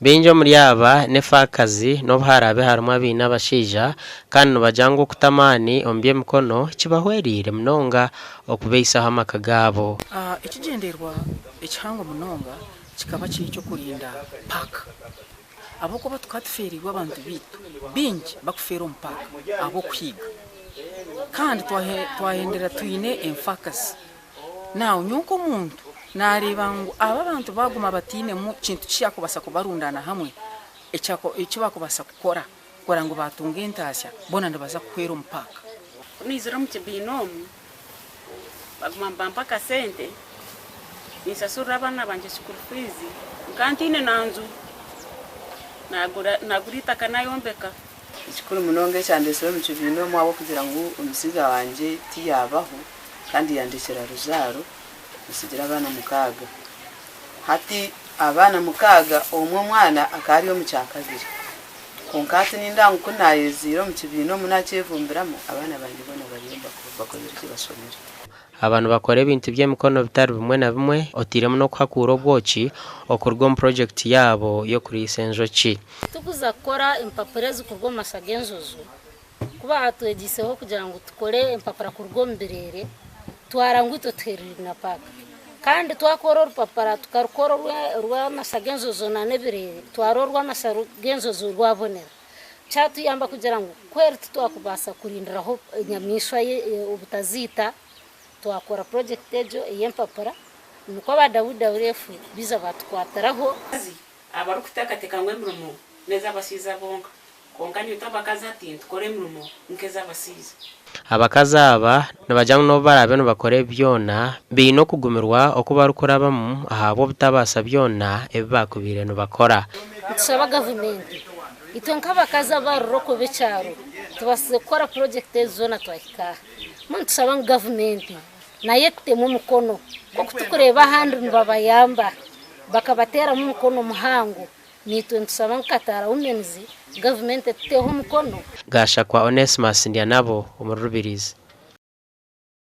Baingi omuri aba n'efaakazi n'obu haraabe harimu abaine abashaija kandi nibagira ngu okuta amaani omu by'emikono kibahwereire munonga okubaisaho amaka gaabo. Ekigyendererwa ekihango munonga kikaba kiri eky'okurinda paaka ahabw'okuba tukaba tufeereirwe abantu baitu baingi bakufeera omu paaka ahabw'okuhiiga kandi twahendera twine enfaakazi. Naawe nyowe nk'omuntu naareeba ngu aba abantu baaguma batainemu kintu kyakubaasa kubarundaana hamwe eki baakubaasa kukora kurora ngu baatunga entaasya, boona nibaza kuhwera omu paaka. Ku naizire omu kibiina omu, baguma nibampa akasente ninshashurira abaana bangye school fees, nkaba ntaine na nju, naagura eitaka nayombeka. Ekikuru munonga ekyandeetsire omu kibiina omu ahabw'okugira ngu omushaija wangye tiyaabaho kandi yandekyera ruzaaro, ntsigira abaana mukaaga. Hati abaana mukaaga omwe omwana akaba ari omu kyakabiri. Kwonka hati nindeeba ngu ku naayeziire omu kibiina omu naakyevumbiramu, abaana bangye boona bariyo bakozire ki bashomire. Aba nibakora ebintu by'emikono bitari bimwe na bimwe oteiremu n'okuhakuura obwoki okuruga omu purogyekiti yaabo y'okuriisa enjoki. Tikuza kukora empapura ezikuruga omu masha g'enjojo, ku baatwegyeiseho kugira ngu tukore empapura kuruga omu bireere, twara ngu itwe tuherire na paaka. Kandi twakora orupapura tukarukora orw'amasha g'enjojo n'ebireere, twara orw'amasha g'enjojo rwabonera. Kyatuyamba kugira ngu kweri titwakubaasa kurindiraho enyamaishwa obutaziita, twakora purojekiti egyo ey'empapura, nikwo aba WWF baija baatukwatiraho. Abakazi abarikuteekateeka ngu emirimo n'ez'abashaija bonka. Kwonka naitwe abakazi hati nitukora emirimo nk'ez'abashaija. Abakazi aba nibagira ngu n'obu baraabe nibakora ebi byona, baine okugumirwa oku barikurabamu ahabw'obutabaasa byona ebi baakubaire nibakora. Nitushaba gavumenti, itwe nk'abakazi abaruroko b'ekyaro tubaasize kukora purojekiti ezi zoona twahika aha. Mbwenu nitushaba ngu gavumenti nayo etutemu omukono nk'oku turikureeba ahandi nibabayamba bakabateeramu omukono muhango. Naitwe nitusaba ngu Kataara Women's gavumenti etuteho omukono. Gashakwa Onesmus Ndyanabo omuri Rubirizi.